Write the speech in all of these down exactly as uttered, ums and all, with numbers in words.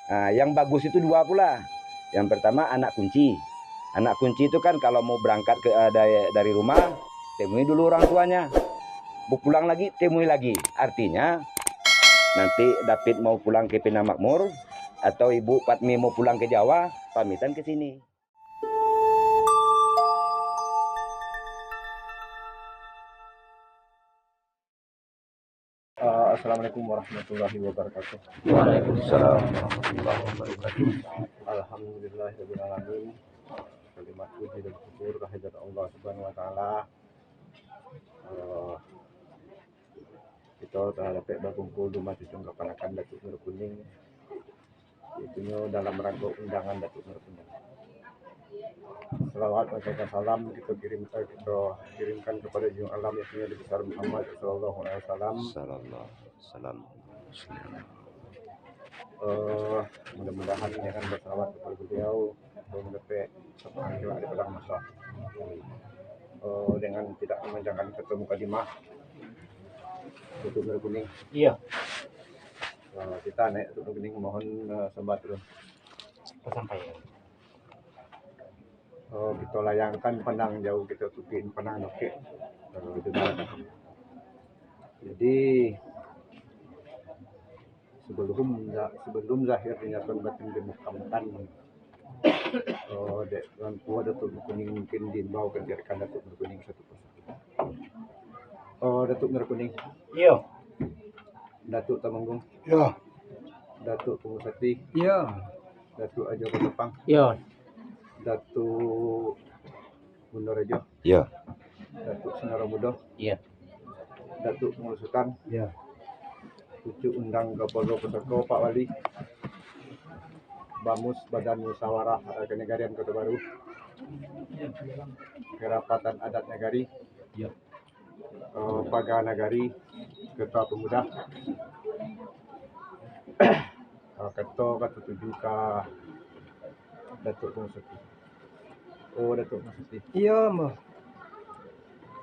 Ah, yang bagus itu dua pula. Yang pertama, anak kunci. Anak kunci itu kan kalau mau berangkat ke, ah, dari, dari rumah, temui dulu orang tuanya. Mau pulang lagi, temui lagi. Artinya, nanti David mau pulang ke Pinang Makmur, atau Ibu Patmi mau pulang ke Jawa, pamitan ke sini. Ah, Assalamualaikum warahmatullahi wabarakatuh. Waalaikumsalam warahmatullahi wabarakatuh. Alhamdulillahirabbil alamin. Kalimat puji dan syukur kehadirat Allah Subhanahu wa Ta'ala. Ah, Kito lah dapek bakumpua di rumah cucung kapanakan Datuak Nurul Kuning, iyolah dalam rangko undangan Datuak Nurul Kuning. Salawat dan salam kito kirim, eh, kito kirimkan kapado Junjungan Alam, iyolah Nabi Besar Muhammad sallallahu alaihi wasallam. Sallallahu alaihi wasallam. Eh, mudah-mudahan dengan basalawat kapado baliau, atau mandapek sapangkil di padang mahsyar. Eh, dengan tidak memanjangkan kato mukadimah, Datuak Nurul Kuning. Iyo. Eh, kito naiak Datuak Nurul Kuning, mohon, eh, sambat dulu. Sampaian. Eh, kito layangkan pandang jauah, kito tukiak pandang dakek. Eh, itu dah. Jadi, sebelum za-, sebelum zahir dinyato batin dimakamkan, oh, dek orang tuo Datuak Nurul Kuning, mungkin diimbau ka rekan-rekan Datuak Nurul Kuning satu persatu. Oh, Datuak Nurul Kuning. Iyo. Datuak Tumanggung. Iyo. Datuak Tunggu Sati. Iyo. Datuak Ajo Katapang. Iyo. Datuak Bundo Rajo. Iyo. Datuak Sinaro Mudo. Iyo. Datuak Pangulu Sutan. Iyo. Cucuk undang Kapalo Pusako, Pak Wali. Bamus Badan Musyawarah, eh, Kanagarian Kota Baru. Karapatan Adat Nagari. Iyo. Eh, Paga Nagari, Ketua Pemuda. Eh, kato ka tatuju ka Datuak Tunggu Sati. Oh, Datuak Tunggu Sati. Iyo, mah.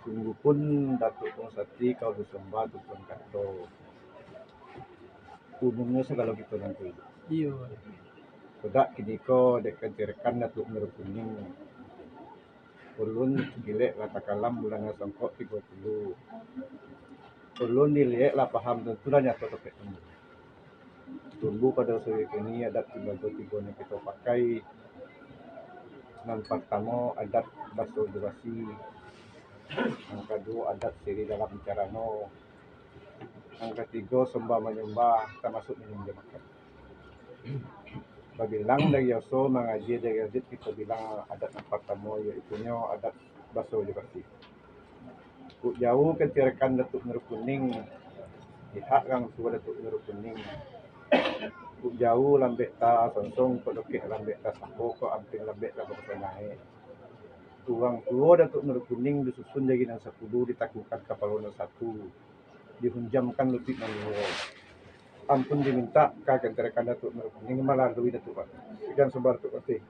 Sungguahpun Datuak Tunggu Sati, kalau disambah tu pun kato. Umumnyo sagalo kito nanti. Iyo. Kodak kiniko dek kancerekan Datuak Nurul Kuning. Ulun gilek lah takalam bulan nan songkok tigo puluh. Ulun diliek lah paham, tantu lah nyato tapek tumbuah. Tumbuah pado sawikini adat tigo-tigo nan kito pakai. Nan partamo, adat baso jo basi. Nan kaduo, adat siri dalam carano. Nan katigo, sombah manyumbah, tamasuak minum jo makan. Babilang dari oso, mangaji dari adat, kito bilang adat nan partamo, yaitunyo adat baso jo basi. Kok jauah kancerekan Datuak Nurul Kuning, pihak urang tuo Datuak Nurul Kuning. Kok jauah lambek tasonsong, kok dakek lambek tasaho, kok ampia lambek lah bakuso naik. Urang tuo Datuak Nurul Kuning disusun jari nan sapuluah, ditakukan kapalo nan satu, dihunjamkan lutuik nan duo. Ampun dimintak ka kancerekan Datuak Nurul Kuning malalui Datuak Patih. Sakian sambah Datuak Patih.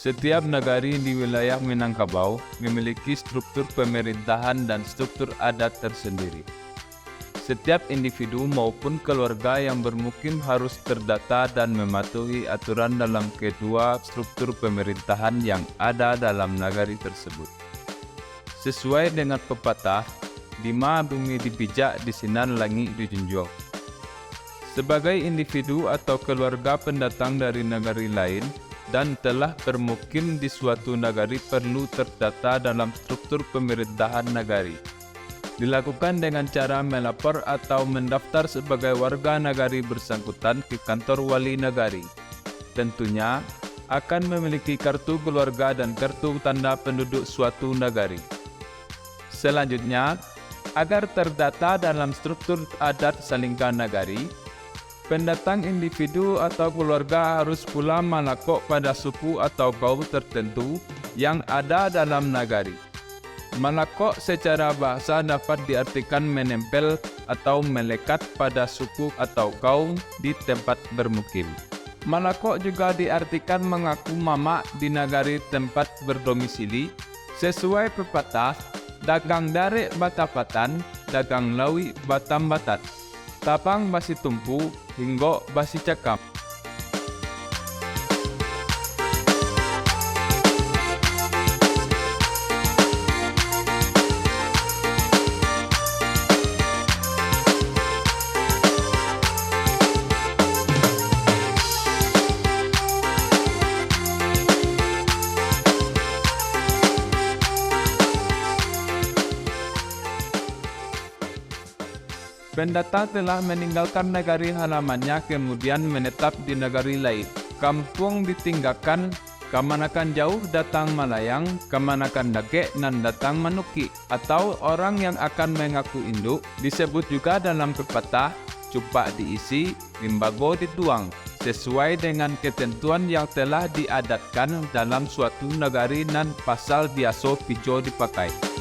Setiap nagari di wilayah Minangkabau memiliki struktur pemerintahan dan struktur adat tersendiri. Setiap individu maupun keluarga yang bermukim harus terdata dan mematuhi aturan dalam kedua struktur pemerintahan yang ada dalam nagari tersebut. Sesuai dengan pepatah, "Dima bumi dipijak, di sinan langik dijunjuang." Sebagai individu atau keluarga pendatang dari nagari lain dan telah bermukim di suatu nagari, perlu terdata dalam struktur pemerintahan nagari. Dilakukan dengan cara melapor atau mendaftar sebagai warga nagari bersangkutan ke kantor wali nagari. Tentunya, akan memiliki kartu keluarga dan kartu tanda penduduk suatu nagari. Selanjutnya, agar terdata dalam struktur adat salingka nagari, Pendatang individu atau keluarga harus pula malakok pada suku atau kaum tertentu yang ada dalam nagari. Malakok secara bahasa dapat diartikan menempel atau melekat pada suku atau kaum di tempat bermukim. Malakok juga diartikan mangaku mamak di nagari tempat berdomisili, sesuai pepatah, dagang darek batapatan, dagang lauik batambatat. Tabang basitumpu, hinggok basicakam. Pendatang telah meninggalkan nagari halamannya, kemudian menetap di nagari lain. Kampuang ditinggakan, kamanakan jauh datang malayang, kamanakan dakek nan datang manukik, atau orang yang akan mengaku induk, disebut juga dalam pepatah, cupak diisi, limbago dituang, sesuai dengan ketentuan yang telah diadatkan dalam suatu nagari nan pasal biaso pijo dipakai.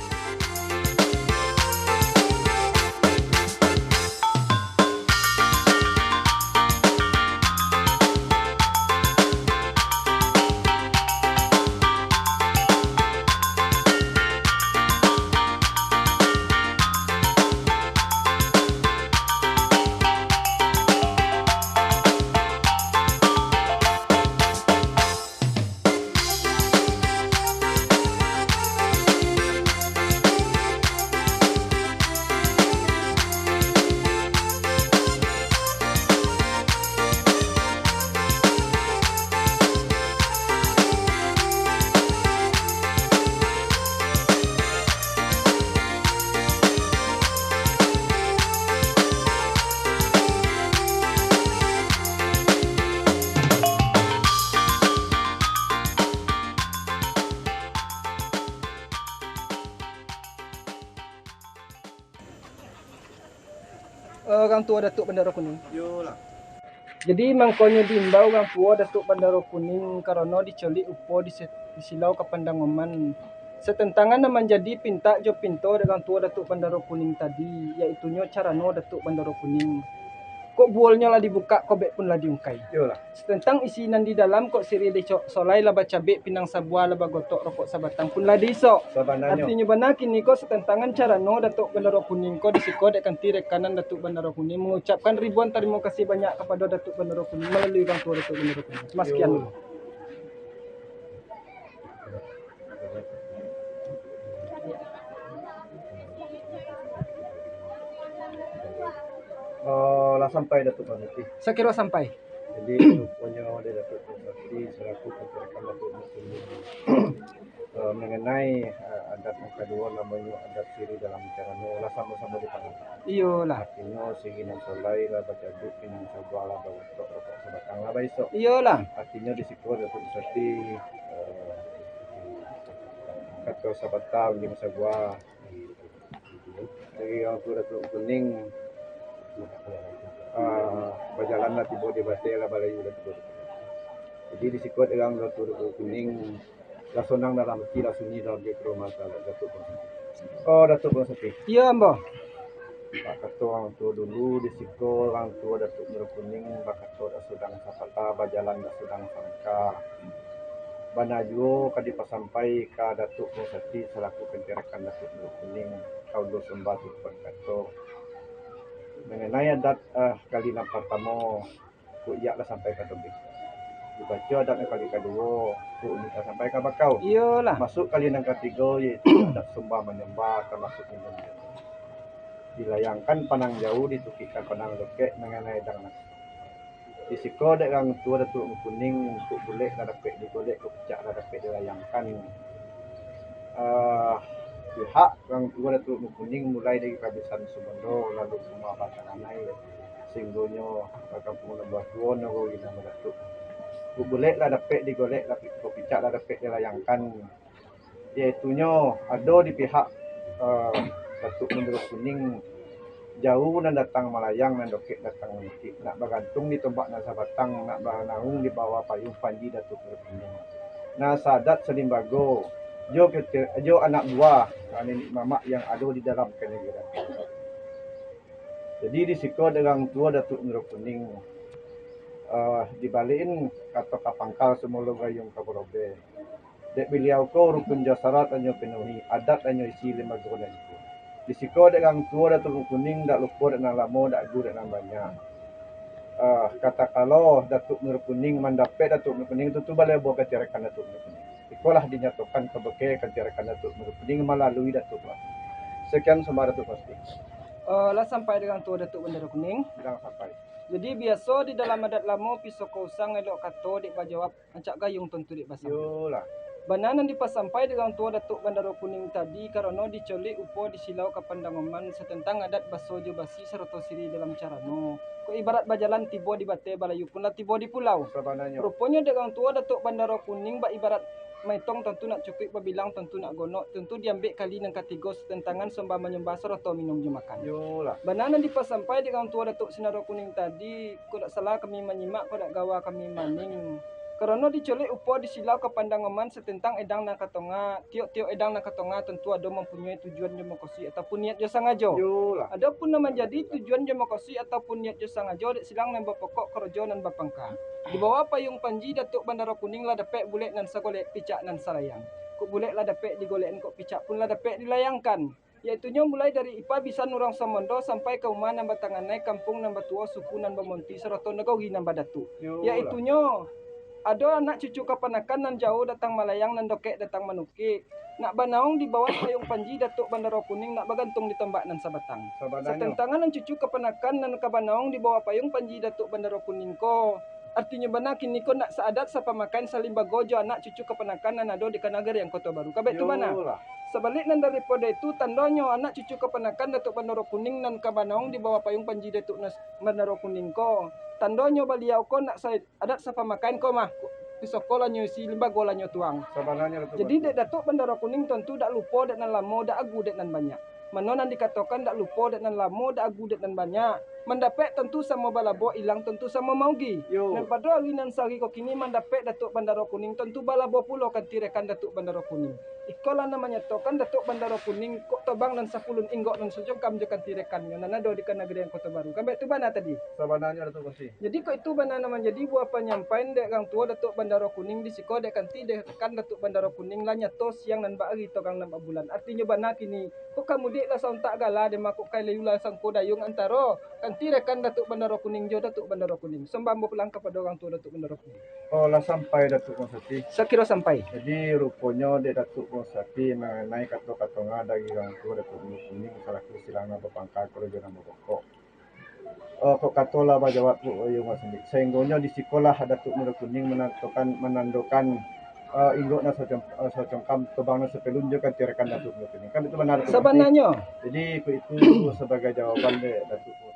Eh, orang tua Datuk Bandaro Kuning. Iyolah. Jadi, mangkonyo diimbau urang tuo Datuk Bandaro Kuning, karano dicolik upo di se-, di silau ka pandang oman. Satantangan nan manjadi pintak jo pinto dek urang tuo Datuk Bandaro Kuning tadi, yaitunyo carano Datuk Bandaro Kuning. Kok buolnyo lah dibukak, kobek pun lah diungkai. Iyolah. Satantang isi nan di dalam, kok siriah di co-, solai lah bacabek, pinang sabuah lah bagotok, rokok sabatang pun lah diisok. Sabananyo. Artinyo bana kini ko satantangan carano Datuk Bandaro Kuning ko di siko dek kanti rekanan Datuk Bandaro Kuning mangucapkan ribuan tarimo kasih banyak kapado Datuk Bandaro Kuning malalui urang tuo Datuk Bandaro Kuning. Cuma sekian dulu. Oh, lah sampai Datuk Bandaro Kuning. Sakiro sampai. Jadi, ruponyo dari Datuk Bang Sakti selaku keponakan Datuk Bang Suni, eh, mengenai, eh, adat yang kedua, namonyo adat siri dalam carano, lah samo-samo dipahami. Iyolah. Artinyo, siri nan solai lah bacabek, pinang sabuah lah bagotok, rokok sabatang lah baisok. Iyolah. Artinyo, di siko Datuk Bang Sakti, eh, kato sabatang, pinang sabuah, Dari urang tuo Datuk Kuning, ah, bajalan lah tibo di bateh lah, balayu lah tibo di bateh. Jadi, di siko urang tuo Datuk Kuning, lah sonang dalam ati, lah sunyi dalam ati, rumah salah Datuk Bang Sati. Oh, Datuk Bang Sati. Iyo, ambo. Bak kato urang tuo dulu, di siko urang tuo Datuk Bandaro Kuning bakato dak sudang sapatah, bajalan dak sudang sangka. Bana juo ka dipasampai ka Datuk Bang Sati salaku kanti rakan Datuk Bandaro Kuning, kato sambah tu pun kato. Mengenai adat, eh, kali nan partamo, kok iyak lah sampai ka tobing. Dibaco adat nan kali kaduo, kok iyak lah sampai ka bakau. Iyolah. Masuak kali nan katigo, yaitu adat sambah manyambah, tamasuak minum. Dilayangkan panang jauah, ditukikkan panang dakek, mengenai dang nan Di siko dek urang tuo Datuk Bangkuning, kok bulek lah dapek digolek, kok picak lah dapek dilayangkan. Ah, pihak urang tuo Datuk Bangkuning mulai dari Kabisan Sumando, lalu Rumah Batang Anai, sahinggonyo ka Kampuang Lambuah Tuo, Nagori Nan Badatuk. Kok bulek lah dapek digolek, lah pi-, kok picak lah dapek dilayangkan. Yaitunyo ado di pihak, eh, Datuk Bandaro Kuning, Jauah nan datang malayang, nan dokek datang manukik, nak bagantuang di tombak nan sabatang, nak banaung di bawah payuang panji Datuak Mudo Kuning. Nan saadat salimbago, jo kece-, jo anak buah, ah, niniak mamak yang ado di dalam kanegerian. Jadi, di siko dek urang tuo Datuak Mudo Kuning, eh, dibalikin kato ka pangka, sumolo gayuang ka barobek. Dek baliau ko rukun jo syarat hanyo penuhi, adat hanyo isi, limbago nan iko. Di siko dek urang tuo Datuak Mudo Kuning, dak lupo dek nan lamo, dak agu dek nan banyak. Eh, katakalo Datuak Mudo Kuning mandapek Datuak Mudo Kuning, tantu balabo katirekan Datuak Mudo Kuning. Ikolah dinyatokan kabake katirekan Datuak Mudo Kuning malalui Datuak Mudo. Sekian sambah Datuak Mudo. Eh, lah sampai dek urang tuo Datuak Bandaro Kuning? Lah sampai. Jadi, biaso di dalam adat lamo, pisau ka usang, elok kato dek bajawab, rancak gayuang tantu dek basambuik. Yolah. Bana nan dipasampai dek urang tuo Datuak Bandaro Kuning tadi, karano dicolek upo di silau ka pandang oman, satentang adat baso jo basi sarato siri dalam carano. Kok ibarat bajalan tibo di bateh, balayu pun lah tibo di pulau. Sabananyo. Ruponyo dek urang tuo Datuak Bandaro Kuning baibarat maetong tantu nak cukuik, babilang tantu nak gonok, tantu diambek kali nan katigo, satentangan sambah manyambah sarato minum jo makan. Yolah. Bana nan dipasampai dek urang tuo Datuak Sinaro Kuning tadi, kok dak salah kami manyimak, kok dak gawa kami maning. Karano dicolek upo di silau ka pandang oman, satentang edang nan ka tongah, tiok-tiok edang nan ka tongah tantu ado mampunyoi tujuan jo makosuik ataupun niat jo sangajo. Yolah. Adopun nan manjadi tujuan jo makosuik ataupun niat jo sangajo, dek silang nan bapokok, korojo nan bapangka. Di bawah payuang panji Datuak Bandaro Kuning lah dapek bulek nan sagolek, picak nan salayang. Kok bulek lah dapek digolekan, kok picak pun lah dapek dilayangkan. Yaitunyo mulai dari ipa bisan urang Samando sampai ka umah nan batanganai, kampuang nan batuo, suku nan bamonti, sarato nagori nan badatuak. Yolah. Yaitunyo, ado anak cucu kapanakan nan jauah datang malayang, nan dokek datang manukik. Nak banaung di bawah payuang panji Datuak Bandaro Kuning, nak bagantuang di tombak nan sabatang. Sabananyo. Satentangan nan cucu kapanakan nan ka banaung di bawah payuang panji Datuak Bandaro Kuning ko, artinyo bana kini ko nak saadat sapamakai, salimbago jo anak cucu kapanakan nan ado di kanagarian Koto Baru. Kabek tu bana. Yolah. Sabalik nan daripado itu, tandonyo anak cucu kapanakan Datuak Bandaro Kuning nan ka banaung di bawah payuang panji Datuak Nas-, Bandaro Kuning ko, tandonyo baliau ko nak sa-, adat sapamakai ko mah, pisau ko lah nyo isi, limbago lah nyo tuang. Sabananyo Datuak. Jadi, Bandaro. Dek Datuak Bandaro Kuning tantu dak lupo dek nan lamo, dak agu dek nan banyak. Mano nan dikatokan dak lupo dek nan lamo, dak agu dek nan banyak. Mandapek tantu samo balabo, ilang tantu samo maugi. Yo. Nan pado ari nan sahari ko kini mandapek Datuak Bandaro Kuning, tantu balabo pulo kanti rekan Datuak Bandaro Kuning. Ikolah nan manyatokan Datuak Bandaro Kuning, kok tobang nan sapuluah inggok nan sacongkam jo kanti rekannyo nan ado di kanagarian Koto Baru. Kan baitu bana tadi? Sabananyo Datuak Kongsi. Jadi, kok itu bana nan manjadi buah panyampaian dek urang tuo Datuak Bandaro Kuning di siko dek kanti rekan Datuak Bandaro Kuning, lah nyato siang nan baari, torang nan babulan. Artinyo bana kini, kok ka mudiak lah sauntak gala, dema kok ka layu lah sangko dayuang antaro kanti rekan Datuak Bandaro Kuning jo Datuak Bandaro Kuning. Sambah ambo pulang kapado urang tuo Datuak Bandaro Kuning. Oh, lah sampai Datuak Kongsi. Sakiro sampai. Jadi, ruponyo dek Datuak Kongsi manganai kato-kato nan dari urang tuo Datuak Bandaro Kuning salaku silang nan bapangka, korojo nan bapokok. Oh, kok kato lah bajawab tu, oh, iyo, Mas Andi. Sainggonyo di sikolah Datuak Bandaro Kuning manantokan, manandokan, eh, inggok nan sacong-, eh, sacongkam, tobang nan sapuluah jo kanti rekan Datuak Bandaro Kuning. Kan itu bana, Datuak Kongsi? Sabananyo. Jadi, kok itu sabagai jawaban dek Datuak Kongsi,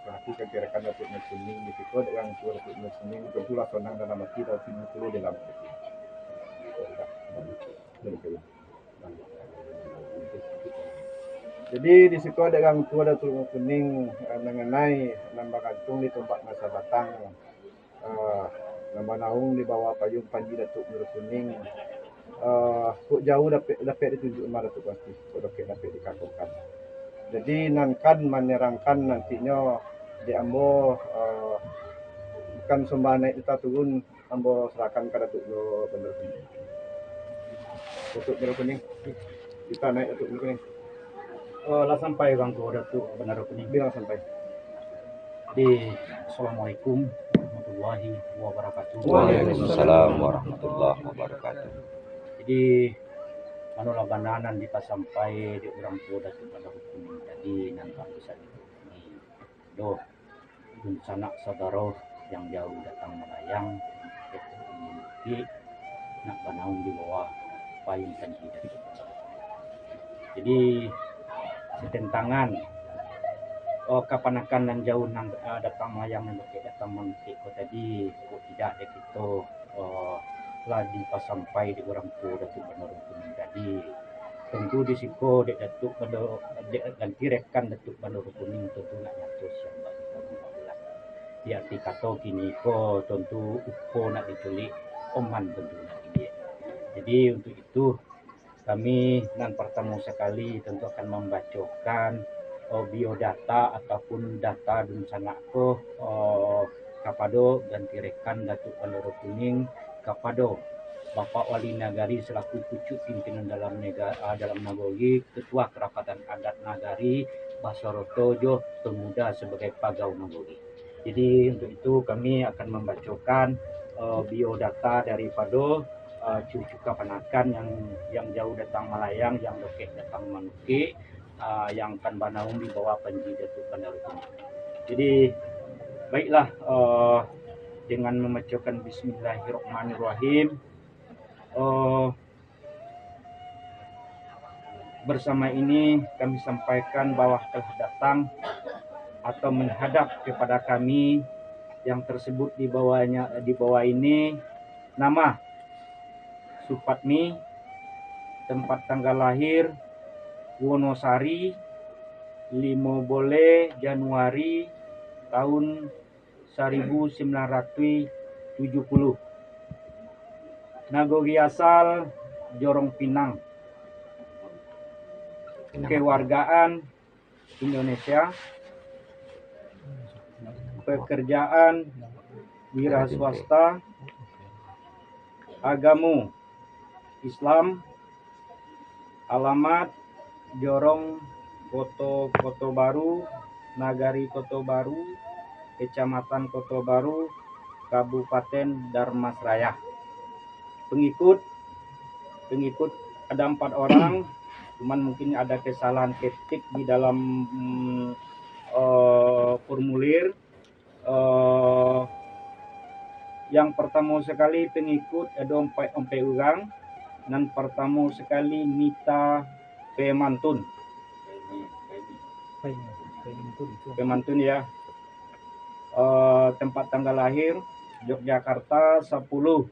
salaku kanti rekan Datuak Bandaro Kuning di siko, dek urang tuo Datuak Bandaro Kuning, tantulah sonang dalam ati, dan sini pulo dalam ati. Jadi, di siko dek urang tuo Datuak Bandaro Kuning, eh, manganai nan bagantuang di tombak nan sabatang, eh, nan banaung di bawah payuang panji Datuak Bandaro Kuning, eh, kok jauah dapek, dapek ditunjuak mah Datuak Kongsi, kok dokek dapek dikatokan. Jadi, nan kan manerangkan nantinyo dek ambo, eh, bukan sambah naiak kita turun, ambo sarahkan ka Datuak Bandaro Kuning. Datuak Bandaro Kuning. Kita naiak Datuak Bandaro Kuning. Oh, lah sampai urang tuo Datuak Bandaro Kuning? Bilang sampai. Di, Assalamualaikum warahmatullahi wabarakatuh. Waalaikumsalam warahmatullahi wabarakatuh. Jadi, manolah bana nan dipasampai dek urang tuo Datuak Bandaro Kuning tadi, nan kamu sadiki. Doh, dunsanak sagalo yang jauah datang malayang, nak banaung di bawah payuang panji Datuak. Jadi, satentangan, oh, kapanakan nan jauah nan, ah, datang malayang, nan dakek datang manukik ko tadi, kok tidak dek kito, oh, lah dipasampai dek urang tuo Datuak Bandaro Kuning tadi. Tantu di siko dek Datuak Bando, dek ganti rekan Datuak Bandaro Kuning tantu nak nyato siang bak kito bagulang. Di arti kato kini ko tantu upo nak diculik, oman tantu nak dibiak. Jadi untuk itu, kami nan partamo sakali tantu akan mambacokan, eh, biodata ataupun data dunsanak ko, eh, kapado ganti rekan Datuak Bandaro Kuning, kapado Bapak Wali Nagari salaku pucuak pimpinan dalam nega-, ah, dalam nagori, Ketua Kerapatan Adat Nagari, basoroto jo pemuda sabagai pagawai nagori. Jadi, untuk itu kami akan mambacokan, eh, biodata daripado, eh, cucu kapanakan yang, yang jauah datang malayang, yang dokek datang manukik, eh, yang kan banaung di bawah panji Datuak Bandaro Kuning. Jadi, baiklah, eh, dengan mambacokan Bismillahirrahmanirrahim, eh, bersama ini kami sampaikan bahwa telah datang atau menghadap kepada kami yang tersebut di bawahnya, di bawah ini, nama Supatmi, tempat tanggal lahir Wonosari, limo boleh Januari tahun saribu sambilan ratuih tujuah puluah. Nagori asal Jorong Pinang. Kewargaan Indonesia. Pekerjaan wira swasta. Agamo Islam. Alamat Jorong, Koto, Koto Baru, Nagari Koto Baru, Kecamatan Koto Baru, Kabupaten Dharmasraya. Pengikut, pengikut ada empat orang, cuman mungkin ada kesalahan ketik di dalam, mm, eh, formulir. Eh, yang partamo sakali pengikut ado ompek, ompek urang. Nan partamo sakali Nita Pemantun. Pemantun, Pemantun, ya. Eh, tempat tanggal lahir Yogyakarta, sapuluah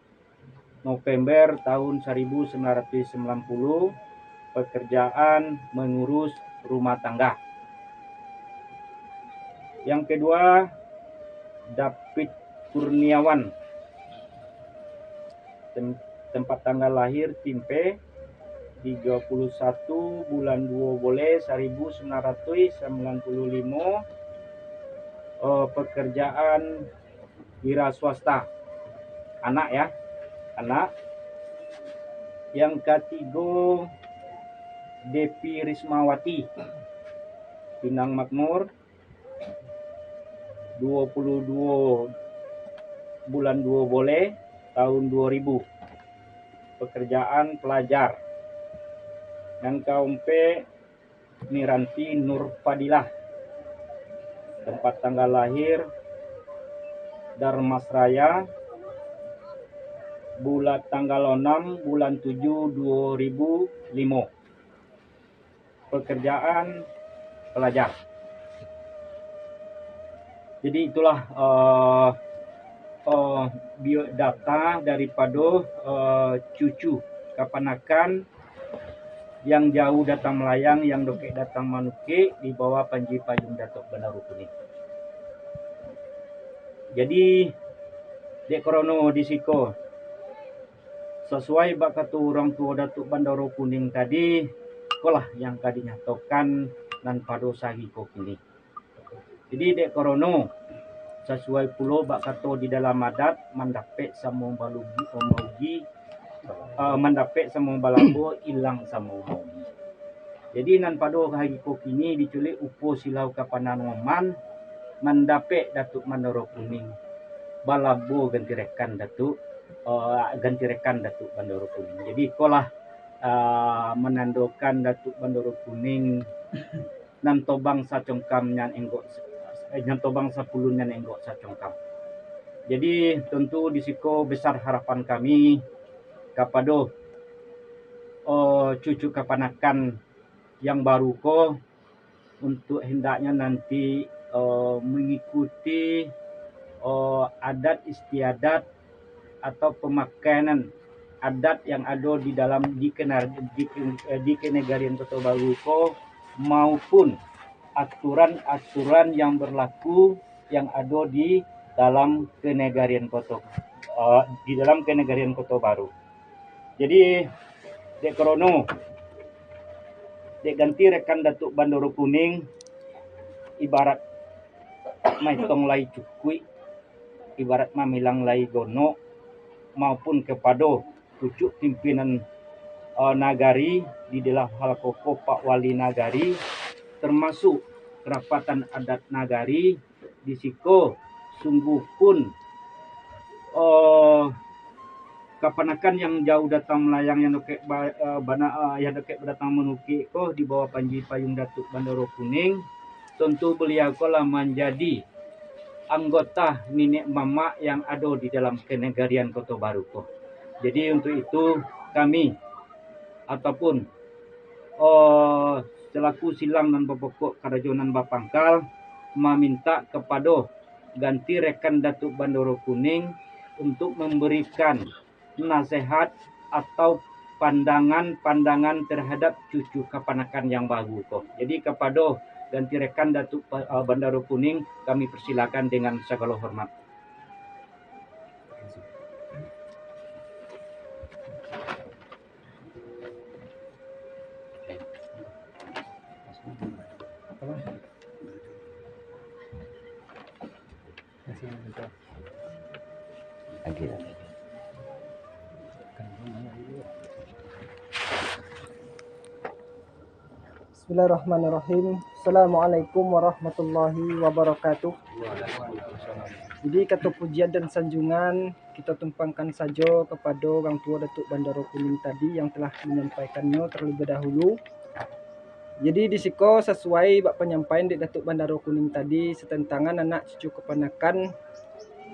November tahun saribu sambilan ratuih sambilan puluah, pekerjaan mengurus rumah tangga. Yang kedua, David Kurniawan. Tem-, tempat tanggal lahir Timpe, tiga puluh satu bulan dua boleh saribu sambilan ratuih sambilan puluah limo, eh, pekerjaan wira swasta. Anak, ya, anak. Yang katigo, Depi Rismawati, Pinang Makmur, dua puluh dua bulan dua boleh tahun dua ribu. Pekerjaan pelajar. Yang kaompek, Miranti Nur Fadilah. Tempat tanggal lahir, Dharmasraya, bulan tanggal enam bulan tujuh dua ribu lima. Pekerjaan pelajar. Jadi itulah, eh, eh, bio-, data daripado, eh, cucu kapanakan yang jauah datang malayang, yang dokek datang manukik, di bawah panji payung Datuak Bandaro Kuning. Jadi, dek korono di siko, sasuai bak kato urang tuo Datuak Bandaro Kuning tadi, kolah yang ka dinyatokan nan pado sahari ko kini. Jadi, dek korono, sasuai pulo bak kato di dalam adat, mandapek samo balugi, maugi, eh, mandapek samo balabo, ilang samo maugi. Jadi, nan pado hari ko kini diculik Upo Silau Kapanan Ngoman, mandapek Datuak Bandaro Kuning, balabo ganti rekan Datuak, eh, ganti rekan Datuak Bandaro Kuning. Jadi, ikolah, eh, manandokan Datuak Bandaro Kuning nan tobang sacongkam nyan enggok, eh, nan tobang sapuluah nyan enggok sacongkam. Jadi, tantu di siko besar harapan kami kapado, eh, cucu kapanakan yang baru ko, untuk hendaknyo nanti, eh, mangikuti, eh, adat istiadat atau pamakaian adat yang ado di dalam di kenar-, di, ke-, eh, di Kenegarian Koto Baru ko, maupun aturan-aturan yang berlaku yang ado di dalam Kenegarian Koto, eh, di dalam Kenegarian Koto Baru. Jadi, dek krono, dek ganti rekan Datuk Bandaro Kuning, ibarat maitong lai cukuik, ibarat mamilang lai gonok, maupun kepada pucuk pimpinan, eh, nagari di dalam hal ko ko Pak Wali Nagari, termasuk kerapatan adat nagari, di siko sungguh pun, eh, kapanakan yang jauh datang malayang, yang dakek ba-, eh, bana-, eh, yang dakek badatang manukik ko di bawah panji payung Datuk Bandaro Kuning, tantu baliau ko lah manjadi anggota niniak mamak yang ado di dalam Kenegarian Koto Baru ko. Jadi, untuk itu, kami ataupun, eh, selaku silang nan bapokok karajo nan bapangkal, mamintak kapado ganti rekan Datuk Bandaro Kuning untuk mambarikan nasehat atau pandangan-pandangan tarhadap cucu kapanakan yang baru ko. Jadi, kapado ganti rekan Datuk Pa-, eh, Bandaro Kuning, kami persilakan dengan sagalo hormat. Bismillahirrahmanirrahim. Assalamualaikum warahmatullahi wabarakatuh. Jadi, kato pujian dan sanjungan kito tumpangkan sajo kapado urang tuo Datuk Bandaro Kuning tadi yang telah manyampaikannyo tarlebih dahulu. Jadi, di siko sasuai bak panyampaian dek Datuk Bandaro Kuning tadi, satantangan anak cucu kapanakan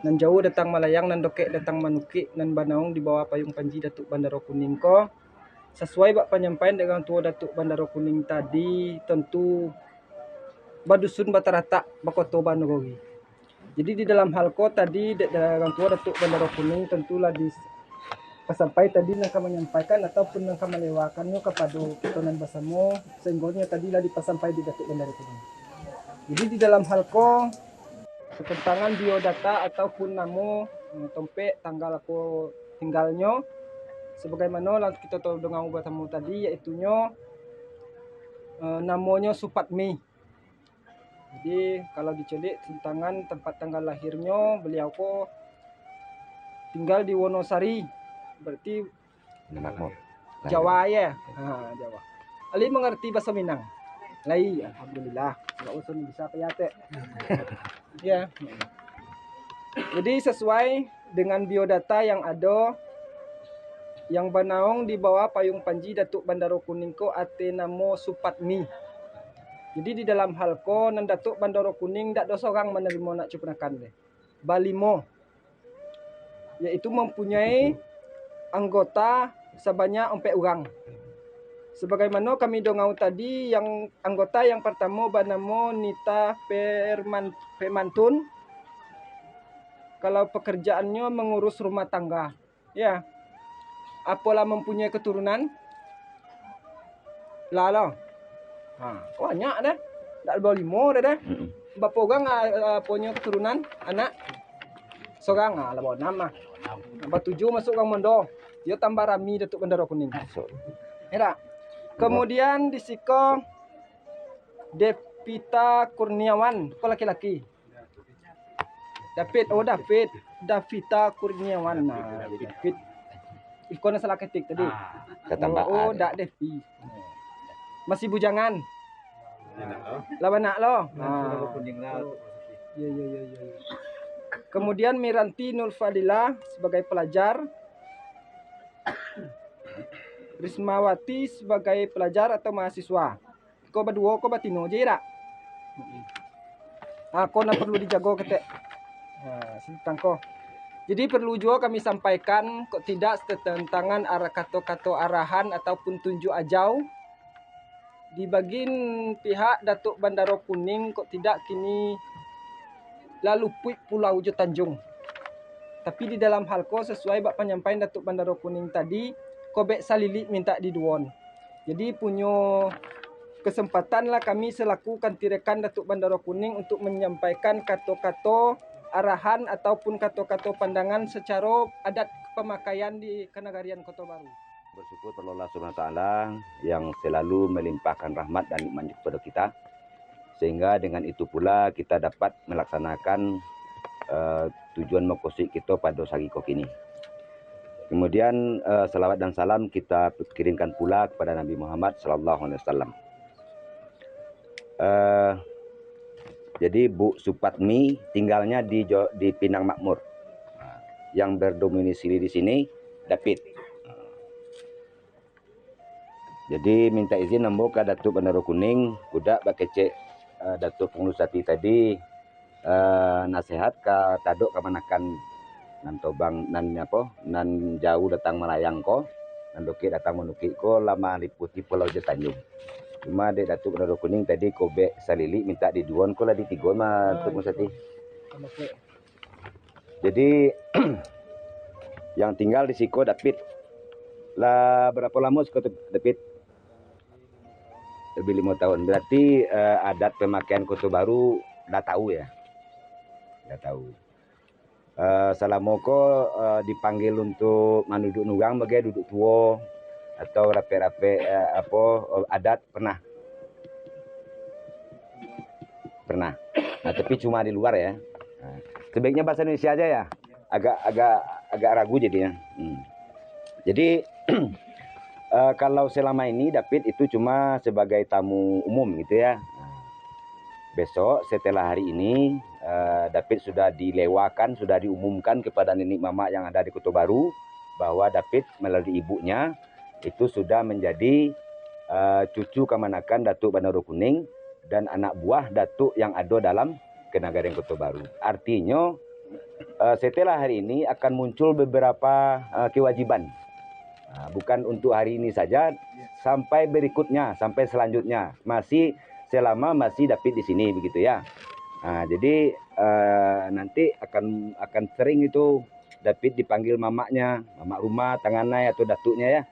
nan jauah datang malayang, nan dokek datang manukik, nan banaung di bawah payung panji Datuk Bandaro Kuning ko, sasuai bak panyampaian dek urang tuo Datuk Bandaro Kuning tadi, tantu badusun bataratak, bakoto banagori. Jadi, di dalam hal ko tadi, dek urang tuo Datuk Bandaro Kuning tantulah dipasampai tadi nan ka manyampaikan ataupun nan ka malewakannyo kapado kito nan basamo, sainggonyo tadi lah dipasampai di Datuk Bandaro Kuning. Jadi, di dalam hal ko, satantangan biodata ataupun namo, eh, tompek, tanggal ko tinggalnyo, sabagaimano lah kito tahu danga basamo tadi, yaitunyo, eh, namonyo Supatmi. Jadi, kalau dicaliak tantangan tempat tanggal lahirnyo, baliau ko tinggal di Wonosari, berarti Minang Makmur. Jawa, ya? Ha, Jawa. Alih mangarati bahaso Minang? Lai, alhamdulillah. Indak usah bisa payah, Tek. Ya. Jadi, sasuai dengan biodata yang ado, yang banaung di bawah payung panji Datuk Bandaro Kuning ko ateh namo Supatmi. Jadi, di dalam hal ko, nan Datuk Bandaro Kuning dak do sorang manarimo anak cucu kapanakan deh. Balimo, yaitu mampunyai anggota sabanyak ompek urang. Sabagaimano kami dongau tadi, yang anggota yang partamo banamo Nita Perman-, Permantun. Kalau pekerjaannyo mangurus rumah tangga. Ya. Apolah mampunyai keturunan? Lah, lah. Ha, banyak dah. Dak balimo dah, dah. Mm-mm. Bapo urang, ah, ah, aponyo keturunan, anak? Sorang, ah, lah baonam ah. Batujuah masuak urang mondo. Yo tambah rami Datuk Bandaro Kuning. Masuk. Ya dak? Kemudian di siko Devita Kurniawan, ko laki-laki. David, oh, David, Davita Kurniawan. Nah, David. Iko nan salah ketik tadi. Ah. Katambah Oh, oh, A. Dak Devi. Masih bujangan. Enak, oh. Lah banak lo. Nah, Ah. sudah kuning lah, tu maksudnya. Ya, ya, ya, ya, ya. Kemudian Miranti Nurfadila sebagai pelajar. Rismawati sebagai pelajar atau mahasiswa. Ko baduo, ko batino je, dak? Ah, ko nan perlu dijago ketek. Ah, santang ko. Jadi, perlu juo kami sampaikan, kok tidak, setentangan arah kato-kato arahan ataupun tunjuk ajau di bagin pihak Datuk Bandaro Kuning, kok tidak, kini lah lupuik pulau jo tanjung. Tapi di dalam hal ko, sasuai bak panyampaian Datuk Bandaro Kuning tadi, kobek salilik mintak diduon. Jadi punyo kesempatan lah kami selaku kantirekan Datuk Bandaro Kuning untuk manyampaikan kato-kato arahan ataupun kato-kato pandangan sacaro adat pamakaian di Kanagarian Koto Baru. Bersyukur pada Allah Subhanahu Wa Taala yang selalu melimpahkan rahmat dan nikmat kepada kita, sehingga dengan itu pula kita dapat melaksanakan, eh, tujuan mokosik kita pada sehari ko kini. Kemudian, eh, salawat dan salam kita kirimkan pula kepada Nabi Muhammad sallallahu alaihi wasallam. Eh, jadi Bu Supatmi tinggalnya di Jo-, di Pinang Makmur. Nah, yang berdomisili di sini David. Jadi minta izin ambo ka Datuk Bandaro Kuning, budak bakecek, eh, Datuk Pangulu Sati tadi, eh, nasihat ka tadok kamanakan nan tobang, nan apo, nan jauh datang malayang ko, nan dokek datang manukik ko, lah maliputi Pulau Jo Tanjung. Cuma dek Datuk Bandaro Kuning tadi kobek salilik mintak diduon ko lah ditigon mah, Datuk Pangulu Sati. Jadi yang tinggal di siko David. Lah berapa lama siko tu, David? Lebih lima tahun. Berarti, eh, adat pemakaian Koto Baru dah tahu ya? Dah tahu. Eh, salamo ko, eh, dipanggil untuk manuduak urang bagai duduak tuo atau rapek-rapek, eh, apo, eh, adat pernah? Pernah. Nah, tapi cuma di luar ya. Nah, sebaiknya bahasa Indonesia aja ya. Agak, agak, agak ragu jadinya. Hmm. Jadi, eh, kalau selama ini David itu cuma sebagai tamu umum gitu ya. Nah, besok setelah hari ini, eh, David sudah dilewakan, sudah diumumkan kepada nenek mamak yang ada di Koto Baru bahwa David melalui ibunya itu sudah menjadi, eh, cucu kamanakan Datuk Bandaro Kuning dan anak buah Datuk yang ado dalam Kenagarian Koto Baru. Artinyo, eh, setelah hari ini akan muncul beberapa, eh, kewajiban. Ah, bukan untuk hari ini saja, sampai berikutnya, sampai selanjutnya, masih selama masih David di sini, begitu ya. Ah, jadi, eh, nanti akan, akan sering itu David dipanggil mamaknya, mamak rumah, tanganai atau datuknya ya.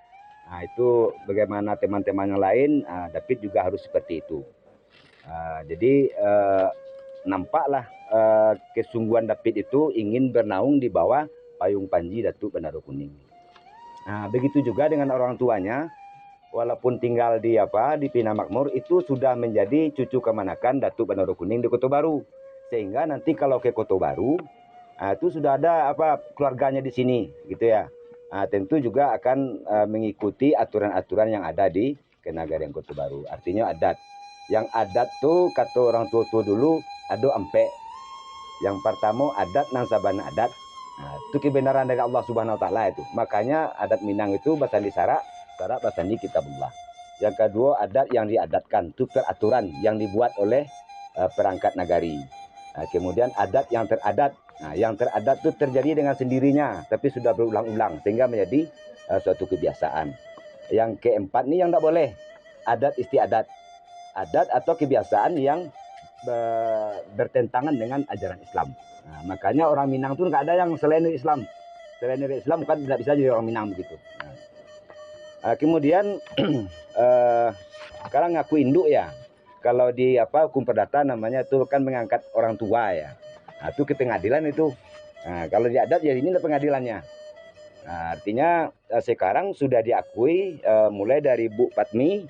Ah, itu bagaimana teman-teman yang lain, ah, David juga harus seperti itu. Ah, jadi, eh, nampaklah, eh, kesungguhan David itu ingin bernaung di bawah payung panji Datuk Bandaro Kuning. Ah, begitu juga dengan orang tuanya, walaupun tinggal di apa, di Pinang Makmur, itu sudah menjadi cucu kamanakan Datuk Bandaro Kuning di Koto Baru. Sehingga nanti kalau ke Koto Baru, ah, itu sudah ada apa, keluarganya di sini, gitu ya. Ah, tentu juga akan, eh, mengikuti aturan-aturan yang ada di Kenagarian Koto Baru. Artinyo adat. Yang adat tu, kato orang tuo-tuo dulu, ado ampek. Yang partamo, adat nan sabana adat. Nah, itu kebenaran dari Allah Subhanahu Wa Taala itu. Makanya adat Minang itu basandi sarak, sarak basandi Kitabullah. Yang kaduo, adat yang diadatkan, itu peraturan yang dibuat oleh, eh, perangkat nagari. Nah, kemudian adat yang teradat. Nah, yang teradat tu terjadi dengan sendirinya, tapi sudah berulang-ulang sehingga menjadi, eh, suatu kebiasaan. Yang keempat ni yang ndak boleh, adat istiadat. Adat atau kebiasaan yang be-, bertentangan dengan ajaran Islam. Nah, makanya orang Minang tu nggak ada yang selain dari Islam. Selain dari Islam kan tidak bisa jadi orang Minang begitu. Nah, eh, kemudian, eh, sekarang ngaku induk ya. Kalau di apa, hukum perdata namanya tu kan mengangkat orang tua ya. Nah, itu ke pengadilan itu. Nah, kalau di adat ya ini pengadilannya. Nah, artinya, eh, sekarang sudah diakui, eh, mulai dari Bu Patmi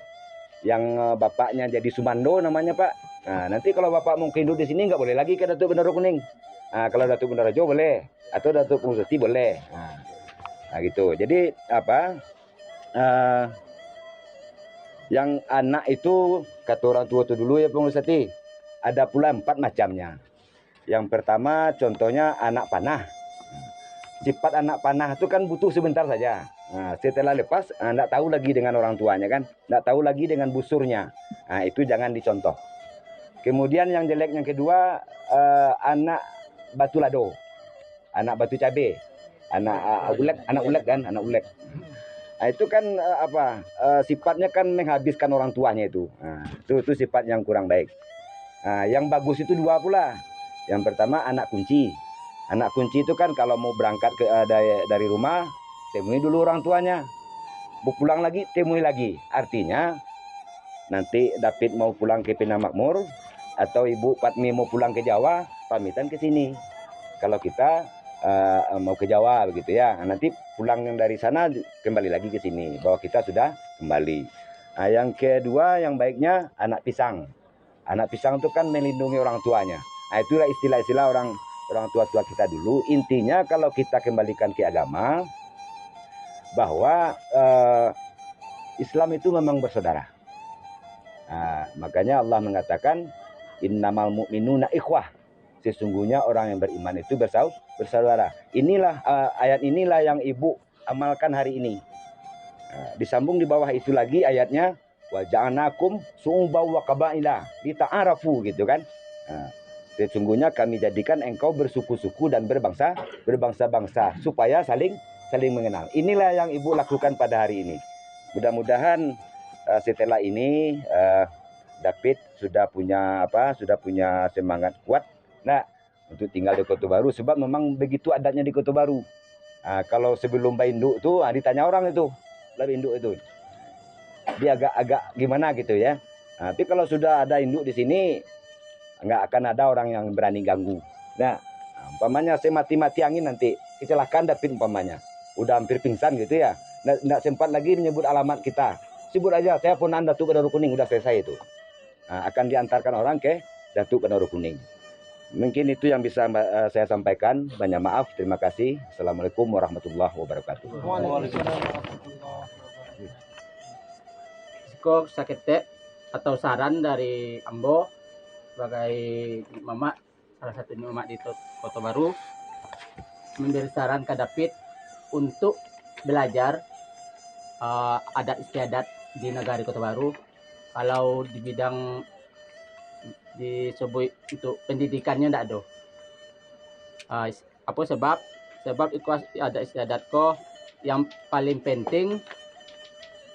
yang, eh, bapaknya jadi Sumando namanya, Pak. Nah, nanti kalau bapak mau ke induk di sini nggak boleh lagi ke Datuk Bandaro Kuning. Nah, kalau Datuk Bandaro Rejo boleh atau Datuk Pangulu Sati boleh. Nah, nah gitu. Jadi apa, eh, yang anak itu, kata orang tua tu dulu ya, Pangulu Sati, ada pula empat macamnya. Yang pertama, contohnya anak panah. Sifat anak panah tu kan butuh sebentar saja. Nah, setelah lepas, ah, ndak tahu lagi dengan orang tuanya kan, ndak tahu lagi dengan busurnya. Nah, itu jangan dicontoh. Kemudian yang jelek yang kedua, eh, anak batu lado. Anak batu cabe, anak, ah, ulek, anak ulek kan, anak ulek. Ah, itu kan, eh, apa, eh, sifatnya kan menghabiskan orang tuanya itu. Nah, itu, itu sifat yang kurang baik. Ah, yang bagus itu dua pula. Yang pertama anak kunci. Anak kunci tu kan kalau mau berangkat ke, eh, dari, dari rumah, temui dulu orang tuanya. Mau pulang lagi, temui lagi. Artinya, nanti David mau pulang ke Pinang Makmur, atau Ibu Patmi mau pulang ke Jawa, pamitan ke sini. Kalau kita, eh, mau ke Jawa begitu ya, nanti pulang dari sana kembali lagi ke sini, bahwa kita sudah kembali. Nah, yang kedua, yang baiknya anak pisang. Anak pisang tu kan melindungi orang tuanya. Nah, itulah istilah-istilah orang, orang tua-tua kita dulu. Intinya, kalau kita kembalikan ke agama, bahwa, eh, Islam itu memang bersaudara. Ah, makanya Allah mengatakan, "Innamal mu'minuna ikhwah." Sesungguhnya orang yang beriman itu bersau-, bersaudara. Inilah, ah, ayat inilah yang ibu amalkan hari ini. Ah, disambung di bawah itu lagi ayatnya, "Wa ja'alnakum syu'uban wa qabaila lita'arafu," gitu kan. Ah, "Sesungguhnya kami jadikan engkau bersuku-suku dan berbangsa, berbangsa-bangsa, supaya saling, saling mengenal." Inilah yang ibu lakukan pada hari ini. Mudah-mudahan, eh, setelah ini, eh, David sudah punya apa, sudah punya semangat kuat, nah, untuk tinggal di Koto Baru, sebab memang begitu adatnya di Koto Baru. Ah, kalau sebelum bainduk tu, ah, ditanya orang itu, lah bainduk itu. Dia agak-agak gimana gitu ya. Ah, tapi kalau sudah ada induk di sini, nggak akan ada orang yang berani ganggu. Nah, umpamanya saya mati-mati angin nanti, kecelakaan David umpamanya, udah hampir pingsan gitu ya, nggak, nggak sempat lagi menyebut alamat kita. Sebut aja, "Saya ponakan Datuk Badarul Kuning," udah selesai itu. Ah, akan diantarkan orang ke Datuk Badarul Kuning. Mungkin itu yang bisa, eh, saya sampaikan. Banyak maaf. Terima kasih. Assalamualaikum warahmatullahi wabarakatuh. Waalaikumsalam warahmatullahi wabarakatuh. Siko saketek atau saran dari ambo sebagai mamak, salah satu mamak di To-, Koto Baru, memberi saran ka David untuk belajar, eh, adat istiadat di nagari Koto Baru. Kalau di bidang disebuik untuk pendidikannya ndak ado. Ah, is-, apo sebab? Sebab iko as-, adat istiadat ko yang paling penting,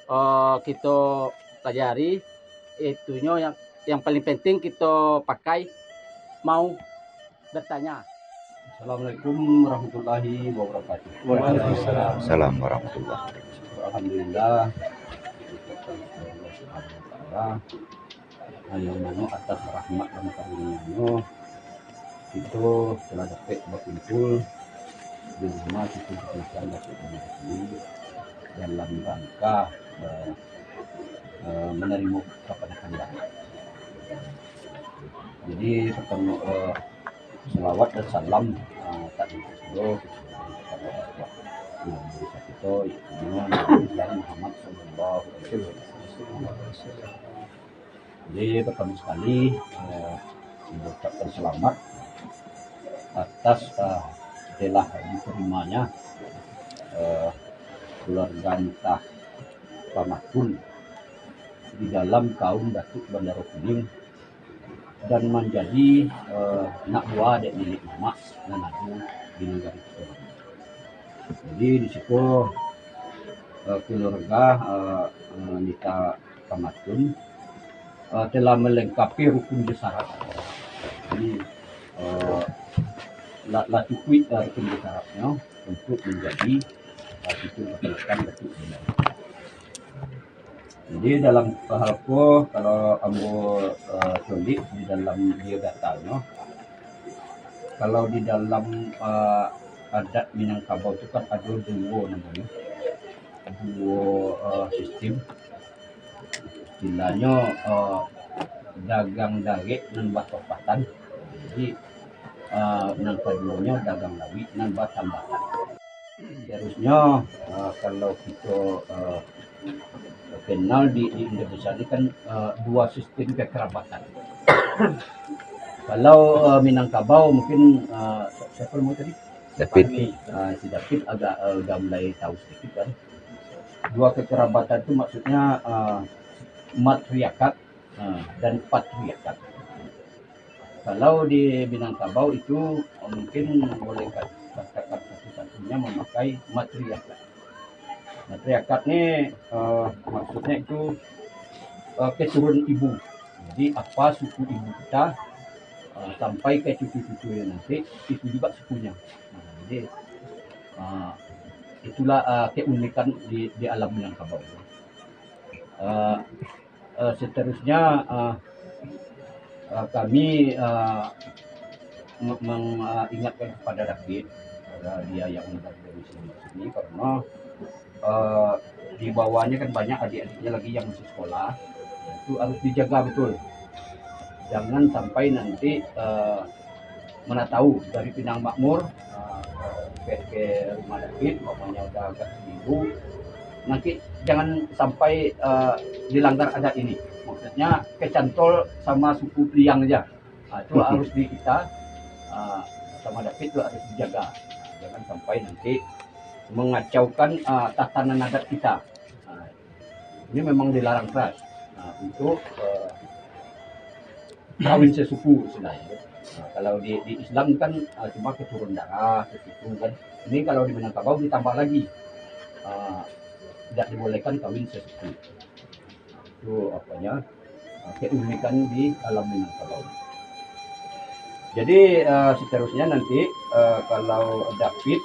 eh, kito pelajari, itunyo yang, yang paling penting kito pakai mau bertanya. Assalamualaikum warahmatullahi wabarakatuh. Waalaikumsalam. Salam warahmatullahi wabarakatuh. Alhamdulillah. Allah Subhanahu wa Taala. Nah, yang mano atas rahmat dan karunia-Nyo, kito telah dapek bakumpul di rumah kito diberikan dapek ini dalam rangka, eh, eh, manarimo kapanakan baru. Jadi, pertamo, eh, salawat dan salam, eh, tak lupa pulo kepada Nabi kito, yaitu Nabi Muhammad sallallahu alaihi wasallam. Jadi, pertama sekali, eh, mengucapkan selamat atas, eh, telah diterimanya, eh, keluarga Nitah Pamakun di dalam kaum Datuk Bandaro Kuning dan manjadi, eh, anak buah dek niniak mamak nan ado di nagari kito. Jadi, di siko, eh, keluarga, eh, eh, Nitah Pamakun, eh, telah melengkapi rukun jo syarat. Jadi, eh, lah, lah cukuik, eh, rukun jo syaratnyo untuk manjadi, eh, cucu keponakan Datuk Bandaro. Jadi, dalam hal ko, kalau ambo, eh, culik di dalam biodatanyo, kalau di dalam, eh, adat Minangkabau tu kan ado duo namonyo, duo, eh, sistim. Istilahnyo, eh, dagang darek nan batopatan. Jadi, eh, nan kaduonyo dagang lawik nan batambatan. Harusnyo, eh, kalau kito, eh, kenal di, di Indonesia ni kan, eh, duo sistim kekerabatan. Kalau, eh, Minangkabau mungkin, eh, si-, siapa nama tadi? David. Eh, si David agak, eh, udah mulai tahu sedikit kan. Duo kekerabatan tu maksudnya, eh, matriarkat, eh, dan patriarkat. Kalau di Minangkabau itu, eh, mungkin boleh ka-, katakan satu-satunya memakai matriarkat. Matriarkat ni, eh, maksudnya itu, eh, keturun ibu. Jadi, apa suku ibu kita, Ah, sampai ka cucu-cucunyo nanti, itu juga sukunyo. Nah, jadi, ah, itulah, ah, keunikan di, di alam Minangkabau. Ah, ah, seterusnya, ah, ah, kami, ah, me-, meng-, ah, ingatkan kepada David, kepada dia yang mendampingi sini, sini, karena, eh, di bawahnya kan banyak adik-adiknya lagi yang masih sekolah, itu harus dijaga betul. Jangan sampai nanti, eh, mana tahu dari Pinang Makmur, eh, ke, ke rumah David, umpamanya udah agak seminggu, nanti jangan sampai, eh, dilanggar adat ini. Maksudnya kecantol sama suku Piliang aja. Ah, itu harus di kita, ah, sama David itu harus dijaga. Jangan sampai nanti mengacaukan, ah, tatanan adat kita. Ah, ini memang dilarang keras. Ah, untuk, eh, kawin sesuku istilahnya. Nah, kalau di, di Islam kan, ah, cuma keturunan darah, sesuku kan. Ini kalau di Minangkabau ditambah lagi. Ah, tidak dibolehkan kawin sesuku. Itu apanya, eh, keunikan di alam Minangkabau. Jadi, eh, seterusnya nanti, eh, kalau David,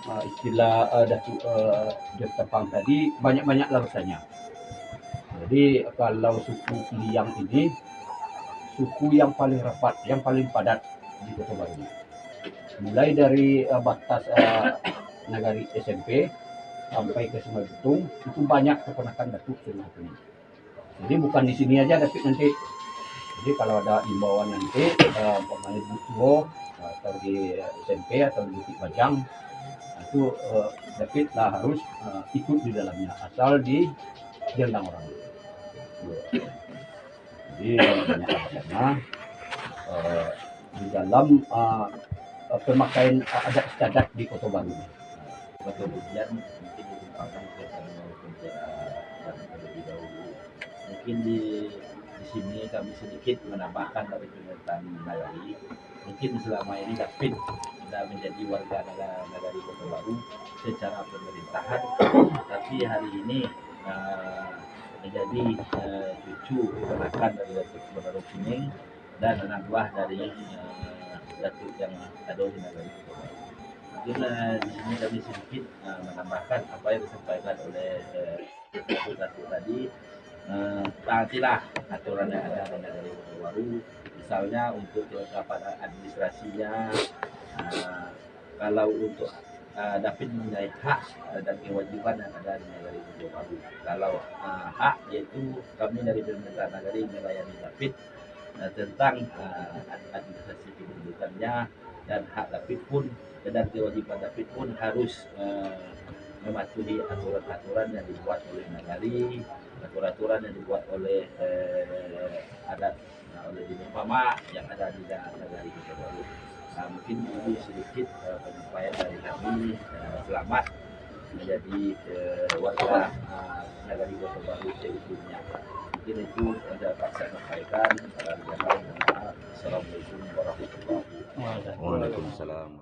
eh, istilah, eh, Datuk, eh, Jos Tapang tadi, banyak-banyaklah bertanya. Jadi, kalau suku Piliang ini, suku yang paling rapat, yang paling padat di Kota Baru. Mulai dari, eh, batas, eh, Nagari S M P sampai ke Sungai Butung, itu banyak keponakan Datuk Seri Kuning. Jadi, bukan di sini aja, tapi nanti, jadi kalau ada imbauan nanti, eh, umpamanya di Butuo, atau di S M P, atau di Bukik Bajang, itu, eh, David lah harus, eh, ikut di dalamnya, asal di diundang orang. Jadi, banyak alasannya, eh, di dalam, eh, pemakaian adat istiadat di Kota Baru. Kemudian mungkin ditimpalkan ke tadi maupun ke, eh, yang terlebih dahulu. Mungkin di, di sini kami sedikit menambahkan dari pernyataan Nagari. Mungkin selama ini David sudah menjadi warga negara, negara di Kota Baru secara pemerintahan, tapi hari ini, eh, menjadi, eh, cucu keponakan dari Datuk Badarudin Kuning dan anak buah dari, eh, Datuk yang ada di Nagari Kota Baru. Mungkin, eh, di sini kami sedikit, eh, menambahkan apa yang disampaikan oleh, eh, Datuk-datuk tadi, eh, taatilah aturan yang ada di Nagari Kota Baru. Misalnya untuk kelengkapan administrasinya, eh, kalau untuk, eh, David mempunyai hak, eh, dan kewajiban yang ada di Nagari Kota Baru. Kalau, eh, hak, yaitu kami dari pemerintah nagari melayani David, eh, tentang, eh, ad-, administrasi kependudukannya, dan hak David pun, dan kewajiban David pun harus, eh, mematuhi aturan-aturan yang dibuat oleh nagari, aturan-aturan yang dibuat oleh, eh, adat, nah, oleh Dini Mamak yang ada di da-, Nagari Kota Baru. Nah, mungkin itu sedikit, eh, penyampaian dari kami. Eh, selamat menjadi, eh, warga, eh, Nagari Kota Baru seutuhnya. Mungkin itu yang dapat saya sampaikan. Kurang lebih mohon maaf. Assalamualaikum warahmatullahi wabarakatuh. Waalaikumsalam.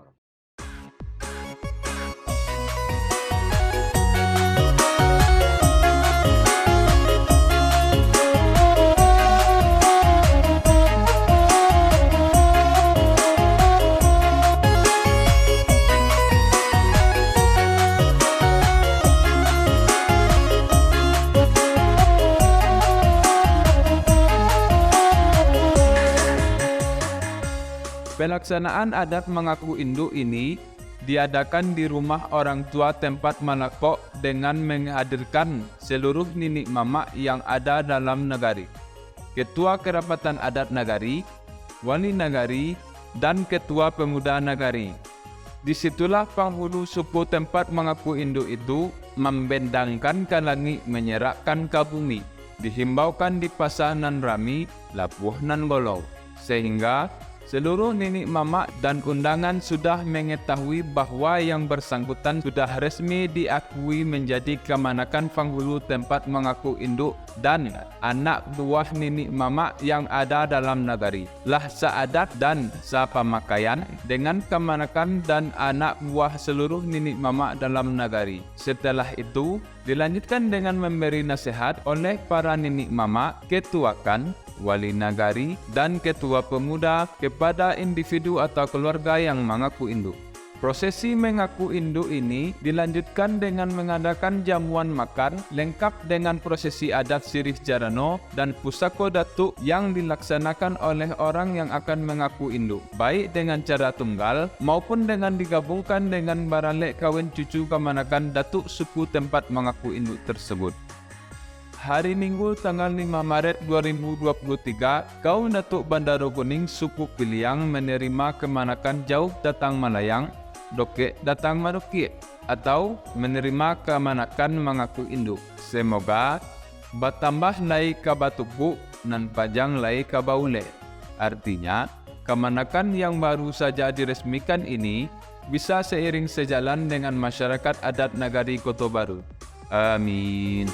Pelaksanaan adat mangaku induk ini diadakan di rumah orang tua tempat manakok dengan menghadirkan seluruh niniak mamak yang ada dalam nagari, ketua kerapatan adat nagari, wali nagari, dan ketua pemuda nagari. Di situlah panghulu suku tempat mangaku induk itu mambendangkan ka langik, manyerakkan ka bumi, dihimbaukan di pasa nan rami, labuah nan golong, sehingga seluruh niniak mamak dan undangan sudah mengetahui bahwa yang bersangkutan sudah resmi diakui menjadi kamanakan panghulu tempat mangaku induk dan anak buah niniak mamak yang ada dalam nagari, lah saadat dan sapamakaian dengan kamanakan dan anak buah seluruh niniak mamak dalam nagari. Setelah itu, dilanjutkan dengan memberi nasihat oleh para niniak mamak, ketuakan, wali nagari, dan ketua pemuda kepada individu atau keluarga yang mangaku induk. Prosesi mangaku induk ini dilanjutkan dengan mengadakan jamuan makan lengkap dengan prosesi adat sirih carano dan pusako datuk yang dilaksanakan oleh orang yang akan mangaku induk, baik dengan cara tunggal maupun dengan digabungkan dengan baralek kawin cucu kamanakan datuk suku tempat mangaku induk tersebut. Hari Minggu tanggal lima Maret dua ribu dua puluh tiga, kaum Datuk Bandaro Kuning suku Piliang menerima kamanakan jauh datang malayang, dokek datang manukiak, atau menerima kamanakan mangaku induk. Semoga batambah lai ka batumpuk, nan panjang lai ka baulek. Artinya, kamanakan yang baru saja diresmikan ini bisa seiring sejalan dengan masyarakat adat Nagari Koto Baru. Amin.